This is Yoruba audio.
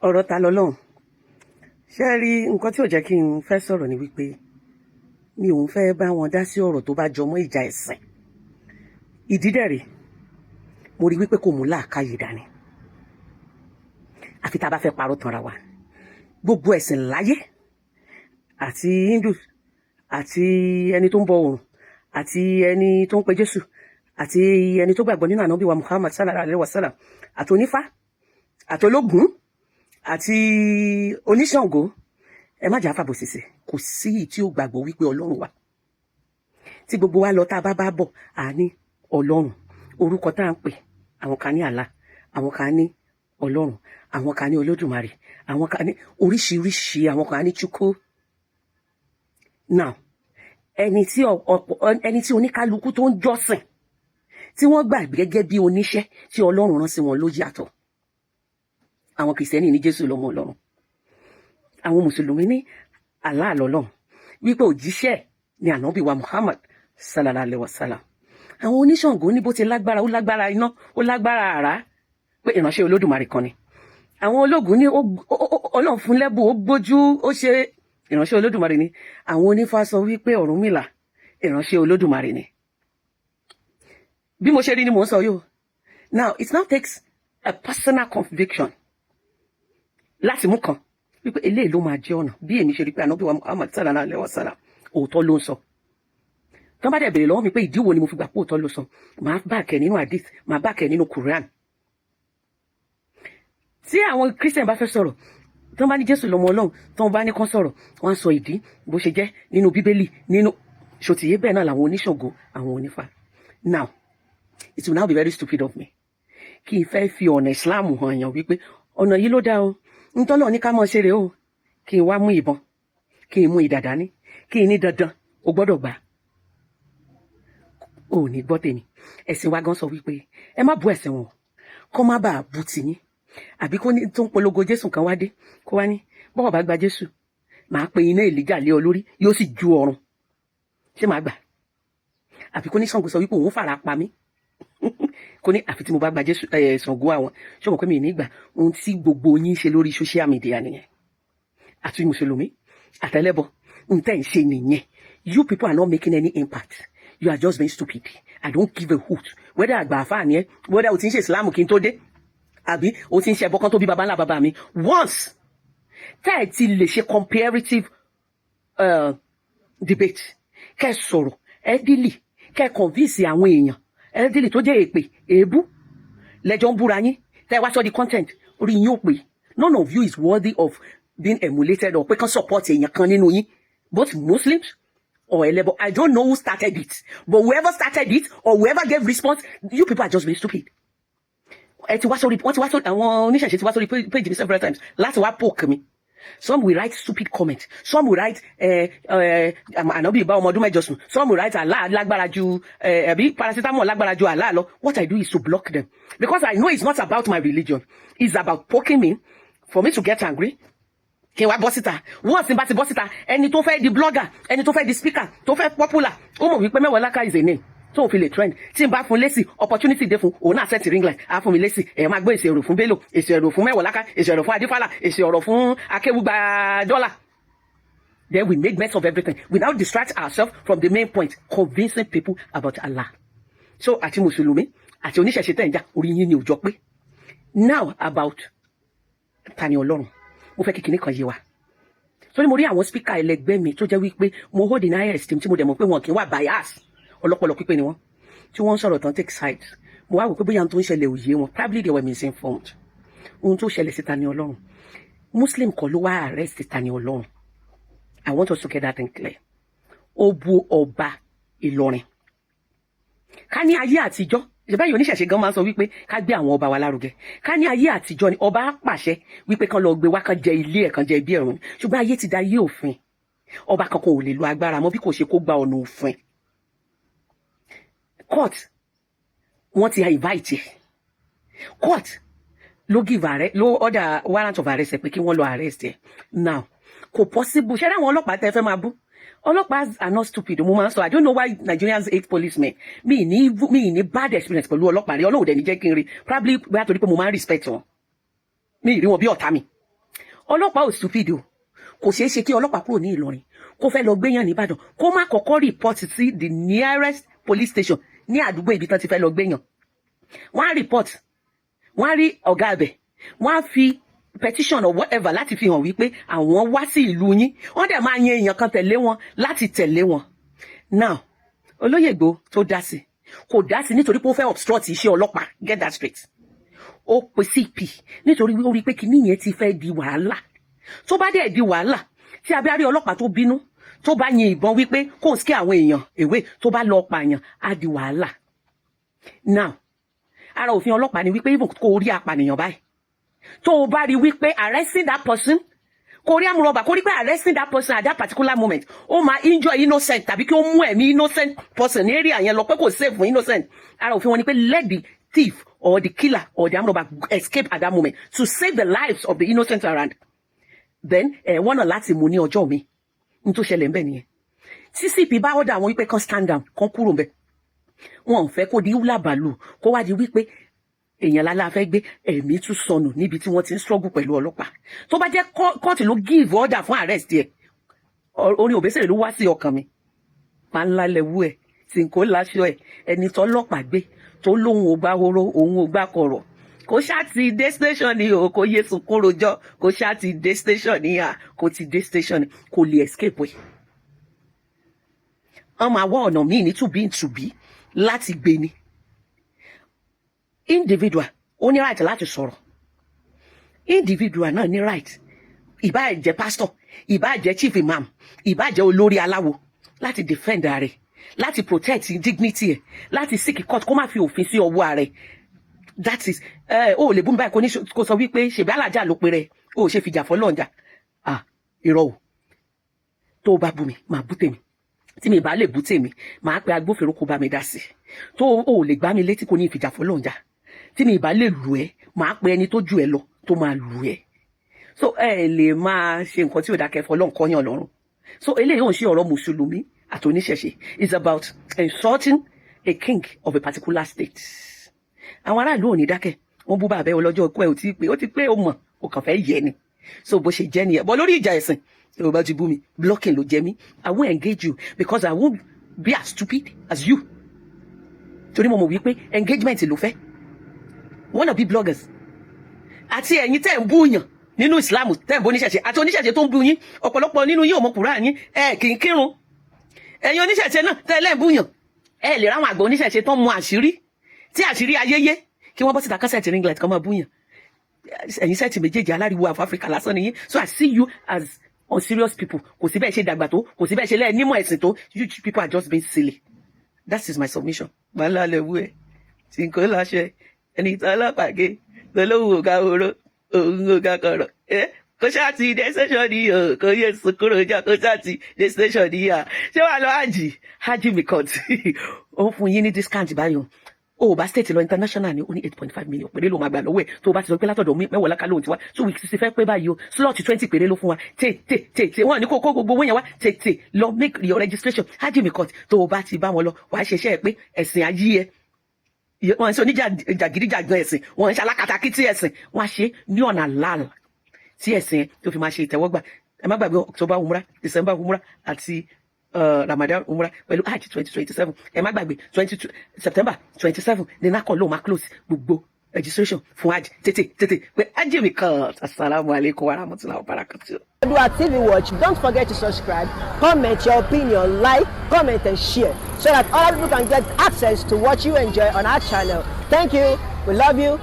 Ọ̀rọ̀ ta lọ́lọ́run ṣé ẹ rí? Nǹkan tí ò jẹ́ kí n fẹ́ sọ̀rọ̀ ni wípé mi ò ń fẹ́ bá wọn dá sí ọ̀rọ̀ tó bá jọmọ́ ìjà ẹ̀sìn. Ìdí dẹ̀ rèé, mo rí wípé kò mú làákàyè dání, àfi tá a bá fẹ́ parọ́ tanra wa. Gbogbo ẹ̀sìn láyé, àti Hindu, àti ẹni tó ń bọ òrùn, àti ẹni tó ń pe Jésù, àti ẹni tó gbàgbọ́ nínú ànábì wa Muhammad sallallahu alayhi wa sallam, àti onífá, àti ológun, àti oníṣàngó, ẹ má jà fàbòsìsì, kò sí ìyí tí ó gbàgbọ́ wípé Ọlọ́run wà. Tí gbogbo wa lọ, tá a bá bọ̀, àní Ọlọ́run, orúkọ tá à ń pè, àwọn kan ní Allah, àwọn kan ní Ọlọ́run, àwọn kan ní Olódùmarè, àwọn kan ní oríṣiríṣi, àwọn kan ní Chukwu. Now, ẹni tí ọ̀pọ̀ ẹni tí oníkálukú tó ń jọ́sìn, tí wọ́n gbà gẹ́gẹ́ bí oníṣẹ́ tí Ọlọ́run rán sí wọn ló yàtọ̀. Àwọn Kìrìsìtẹ́nì ní Jésù lọ́mọ Ọlọ́run, àwọn Mùsùlùmí ní Allah lọ́lọ́run, wípé òjíṣẹ́ ni ànábì wa Muhammad sallallahu alayhi wa sallam. Àwọn oníṣàngó ní bó ti lágbára, ó lágbára iná, ó lágbára àrá, pé ìránṣẹ́ Olódùmarè kan ni. Àwọn ológun ní Ọlọ́run fún lẹ́bù, ó gbójú, ó ṣe ìránṣẹ́ Olódùmarè ni. Àwọn onífá sọ wípé Ọ̀rúnmìlà ìránṣẹ́ Olódùmarè ni. Bí mo ṣe rí ni mò ń sọ yóò. Now, it now takes a personal conviction láti mú kan wípé eléyìí ló máa jẹ́ ọ̀nà. Bí èmi ṣe rí pé ànábì wa Muhammad sallallahu alayhi wa sallam, òótọ́ ló ń sọ. Tọ́ bá dẹ̀ béèrè lọ́wọ́ mi pé ìdí wo ni mo fi gbà pé òótọ́ ló sọ, màá back ẹ̀ nínú hadith, màá back ẹ̀ nínú Quran. Tí àwọn Christian bá fẹ́ sọ̀rọ̀, tí wọ́n bá ní Jésù lọ́mọ Ọlọ́run, tí wọ́n bá ní kán sọ̀rọ̀, wọ́n á sọ ìdí bó ṣe jẹ́ nínú Bíbélì, nínú ṣòtìyé. Bẹ́ẹ̀ náà làwọn oníṣàngó, àwọn onífà. Now, it will now be very stupid of me kí n fẹ́ fi ọ̀nà Islam hàn yàn wípé ọ̀nà yìí ló dá o, ntọ́lọ́ ní ká mọ̀ ṣeré o, kí n wá mú ìbọn, kí n mú idà dání, kí n ní dandan o gbọ́dọ̀ gbà. Ò ní gbọ́ tèmi. Ẹ̀sìn wa gan sọ wípé ẹ má bú ẹ̀sìn wọn, kó má bàa bú tiyín. Àbí kó ní tó ń polongo Jésù kan wá dé, kó wá ní bọ́wọ̀ bá gba Jésù, màá pe iná Èlíjà lé ọ lórí, yóò sì ju ọ̀run. Ṣé màá gbà? Àbí kó ní Ṣàngó sọ wípé òun fara pa mí, kó ní àfi tí mo bá gba Jésù ẹ Ṣàngó àwọn. Ṣé mo pé mi ní gbà? Ohun tí gbogbo yín ṣe lórí social media nìyẹn, àti Mùsùlùmí àtẹlẹbọ, ohun tẹ́ ń ṣe nìyẹn. You people are not making any impact. You are just being stupid. I don't give a hoot whether àgbà àfáà ni ẹ, whether o ti ń ṣe Islam kí n tó dé, àbí o ti ń ṣe ẹbọ kan tó bí baba ńlá baba mi. Once tẹ́ ẹ ti lè ṣe comparative debate, kẹ́ ẹ sọ̀rọ̀ ẹ́dílì, kẹ́ ẹ convince àwọn èèyàn ẹ́dílì tó jẹ́ èpè èébú lẹ́jọ́ ń búra yín, tẹ́ ẹ wá sọ di content, orí yín ò pé. None of you is worthy of being emulated or pé kán support èèyàn kan nínú yín, both Muslims or ẹlẹ́bọ. I don't know who started it, but whoever started it or whoever gave response, you people are just being stupid. Ẹ ti wá sórí, wọ́n ti wá sórí, àwọn oníṣẹ̀ṣe ti wá sórí page mi several times láti wá poke mi. Some will write stupid comment, some will write ànábì bá ọmọ ọdún 8 sùn, some will write Allah lágbára ju ẹbí paracetamol lágbára ju Allah lọ. What I do is to block them, because I know it's not about my religion. It's about poking me for me to get angry, kí n wá bọ́ síta. Wọ́n sì bá ti bọ́ síta, ẹni tó fẹ́ di blogger, ẹni tó fẹ́ di speaker, tó fẹ́ popular, ó mọ̀ wípé Mẹ́wàá is a name tó fi lè trend. Tí n bá fún lésì, opportunity dé fún òun náà, set ring light, á fún mi lésì. Ẹ̀ máa gbé èsì èrò fún Bello, èsì èrò fún Mẹ́wàá, èsì èrò fún Adífálà, èsì ọ̀rọ̀ fún Akéwúgba dọ́là. Then we make mess of everything. We now distract ourselves from the main point, convincing people about Allah. So àti Mùsùlùmí àti oníṣẹ̀ṣe tẹ̀ ń jà, orí yín ni ò jọ pé. Now, about Tani Ọlọ́run, mo fẹ́ kí kinní kan yé wa, torí mo rí àwọn speaker ẹlẹgbẹ́ mi tó jẹ́ wípé mo hold in high esteem, tí mo dẹ̀ mọ̀ pé wọn kì í wà bias, ọlọ́pọlọ pípé ni wọ́n, tí wọ́n ń sọ̀rọ̀ tán, take sides. Mo wá wò pé bóyá ohun tó ń ṣẹlẹ̀ ò yé wọn. Probably they were misinformed. Ohun tó ṣẹlẹ̀ sí Tani Ọlọ́run, Muslim kọ́ ló wá arrest Tani Ọlọ́run. I want us to get that thing clear. Ó bu ọba Ìlọrin. Ká ní ayé àtijọ́, ìjọba yìí, oníṣẹ̀ṣe gan máa ń sọ wípé ká gbé àwọn ọba wa lárugẹ. Ká ní ayé àtijọ́ ni ọba á pàṣẹ wípé kán lọ gbé wá, kán jẹ ilé ẹ̀, kán jẹ ibi ẹ̀rùn. Ṣùgbọ́n ayé ti da ayé òfin, ọba kankan ò lè lo agbára mọ́ bí kò ṣe kó gba ọ̀nà òfin. Court, wọ́n ti invite ẹ̀. Court ló give arrest, ló order warrant of arrest ẹ̀ pé kí wọ́n lọ arrest ẹ̀. Now, kò possible. Ṣé àwọn ọlọ́pàá tẹ́ fẹ́ máa bú? Ọlọ́pàá are not stupid. Mo máa ń sọ, I don't know why Nigerians hate policemen. Mi ní bad experience pẹ̀lú ọlọ́pàá rí. Ọlọ́run dẹ̀ ní jẹ́ kí n rí. Probably bóyá torí pé mo máa ń respect wọn, mi ì rí wọn bí ọ̀tá mi. Ọlọ́pàá ò stupid o. Kò ṣeé ṣe kí ọlọ́pàá kúrò ní Ìlọrin, kó fẹ́ lọ gbéyàn nìbàdàn, kó má kọ́kọ́ report sí the nearest police station ní àdúgbò ibi tán ti fẹ́ lọ gbéyàn. Wọ́n á report, wọ́n á rí ọ̀gá abẹ̀, wọ́n á fi petition or whatever láti fi hàn wípé àwọn wá sí ìlú yín. Wọ́n dẹ̀ máa yan èèyàn kan tẹ̀lé wọn láti tẹ̀lé wọn. Now, olóyè Ìgbòho tó dá sí, kò dá sí nítorí pé ó fẹ́ obstruct iṣẹ́ ọlọ́pàá. Get that straight. Ó pe CP nítorí ó rí pé kinní yẹn ti fẹ́ di wàhálà. Tó bá dẹ̀ di wàhálà, tí abẹ́rẹ́ ọlọ́pàá tó bínú, tó bá yin ìbọn wípé kò ń scare àwọn èèyàn èwe, tó bá lọ pààyàn, á di wàhálà. Now, ara òfin ọlọ́pàá ni wípé even kó o rí apànìyàn báyìí, tó o bá rí wípé arresting that person, kò rí amúrọ̀bà, kò rí pé arresting that person at that particular moment, ó máa injure innocent tàbí kí ó mú ẹ̀mí innocent person ní area yẹn lọ, pé kò safe fún innocent, ara òfin wọn ni pé let the thief or the killer or the amúrọ̀bà escape at that moment to save the lives of the innocent around. Then ẹ wọ́n náà láti mú ní ọjọ́ mi. N tó ṣẹlẹ̀ ńbẹ̀ nìyẹn. Tí CP bá order àwọn wípé kan stand down, kan kúrò ńbẹ̀, wọn ò fẹ́ kó di wúlàbàlù, kó wá di wípé èèyàn lálá fẹ́ gbé, ẹ̀mí tún sọnù níbi tí wọ́n ti ń struggle pẹ̀lú ọlọ́pàá. Tó bá jẹ́ kóòtù ló give order fún arrest yẹ, orin Òbésèré ló wá sí ọkàn mi: pàńlá lẹ̀wú ẹ̀ tí kò láṣọ ẹ̀, ẹni tọ́lọ́pàá gbé tó lóun ò gbá horo, òun ò gbá kọ̀rọ̀, kò ṣáà ti dé station ni o, kò yé sunkún rojọ́, kò ṣáà ti dé station ni à, kò ti dé station ni, kò lè escape ẹ̀. Wọ́n máa wá ọ̀nà míì ní tùbí ntùbí láti gbé ni. Individual ó ní right láti sọ̀rọ̀. Individual náà ní right, ìbáà jẹ́ pastor, ìbáà jẹ́ chief imam, ìbáà jẹ́ olórí aláwo, láti defend rẹ̀, láti protect dignity ẹ̀, láti seek court, kó má fi òfin sí ọwọ́ rẹ̀. That is ẹ ó lè bú mi báyìí, kò ní kó sọ wípé ṣèbí alájà ló pe rẹ, ó ṣe fìjà fọlọ́njà. Ah, irọ́ o. Tó o bá bú mi, màá bú tèmi. Tí mi bá lè bú tèmi, màá pe agbófinró kó bá mi dá sí. Tó o lè gbá mi létí, kò ní ìfìjà fọlọ́njà. Tí mi bá lè lù ẹ́, màá pe ẹni tó jù ẹ́ lọ tó máa lù ẹ́. So ẹ lè máa ṣe nǹkan tí ò dákẹ́ fọlọ́n kọ́yàn lọ́rùn. So eléyìí ò ń ṣe ọ̀rọ̀ mùsùlùmí àti oníṣẹ̀ṣe. It's about insulting a king of a particular state. Àwọn aráàlú ò ní dákẹ́. Wọ́n bú bàbá ẹ ọlọ́jọ́ ọkọ ẹ ò tí ì pé, ó ti pé, ó mọ̀, ó kàn fẹ́ yẹ ni. So bó ṣe jẹ́ nìyẹn. Bọ́ lórí ìjà ẹ̀sìn, tó o bá ti bú mi, blocking ló jẹ mí. I won't engage you because I won't be as stupid as you, torí mo mọ̀ wípé engagement ló fẹ́. Wanna be bloggers. Àti ẹ̀yin tẹ́ ń bú yàn nínú Islam, tẹ́ ń bú oníṣẹ̀ṣe, àti oníṣẹ̀ṣe tó ń bú yín, ọ̀pọ̀lọpọ̀ nínú yín ò mọ Kùránì yín, ẹ kì í kírun. Ẹ̀yin oníṣẹ̀ṣe náà tẹ́ lẹ́ ń bú yàn, ẹ lè ráwọn àgbà oníṣẹ̀ṣe tó ń mú àṣírí tí àṣírí ayéyé, kí wọ́n bọ́ síta kásẹ̀tì ringlet kan máa bú yàn. Ẹ̀yin set méjèèjì, aláriwo àfọ Áfíríkà lásán nìyí. So I see you as unserious people. Kò sí bẹ́ẹ̀ ṣe dàgbà tó, kò sí bẹ́ẹ̀ ṣe lẹ́ẹ̀ nímọ̀ ẹ̀sìn tó, you people are just being silly. That is my submission. Wàhálà lẹ̀wú ẹ̀ tí kò láṣẹ, ẹni tí ọlọ́pàá gé lọ́lọ́wọ́ ògá oró, òun ògá kọ̀rọ̀ ẹ, kò ṣáà ti dé station ni o, kò yẹ sukúrò jà, kò ṣáà ti dé station ni à. Ṣé wàá lọ hajj? Hajj mi kàn tí ó fún yín ní discount báyìí o. O bá state lọ international ni, ó ní 8.5 million péré ló máa gbà lọ́wọ́ ẹ̀, tó o bá ti sọ pé látọ̀dọ̀ mi mẹ́wàá lákàlóhùn tiwa. 2 weeks ti fẹ́ pé báyìí o. Slot 20 péré ló fún wa. Tètè tètè, wọn ní kó kó gbogbo owó yẹn wá. Tètè lọ make your registration. Hajj mi court, tó o bá ti bá wọn lọ, wàá ṣe iṣẹ́ ẹ pé ẹ̀sìn ayé ẹ. Wọn ń ṣe oníjàgídíjàgan ẹ̀sìn, wọn ń ṣe alákatakítí ẹ̀sìn, wọn á ṣe ní ọ̀nà láàlà tí ẹ̀sìn ẹ tó fi máa ṣe ìtẹ́wọ́gbà. Ẹ má gbàgbé October umrah, December umrah àti Ramadan umrah pẹ̀lú hajj 2027. Ẹ má gbàgbé, 22 September 27 ní NAHCON ló máa close gbogbo registration fún hajj. Tètè tètè pé hajj mi kan. Asalaamu alaykum wa rahmatulahi wa barakatuh. Odua TV Watch, don't forget to subscribe, comment your opinion, like, comment, and share so that other people can get access to what you enjoy on our channel. Thank you. We love you.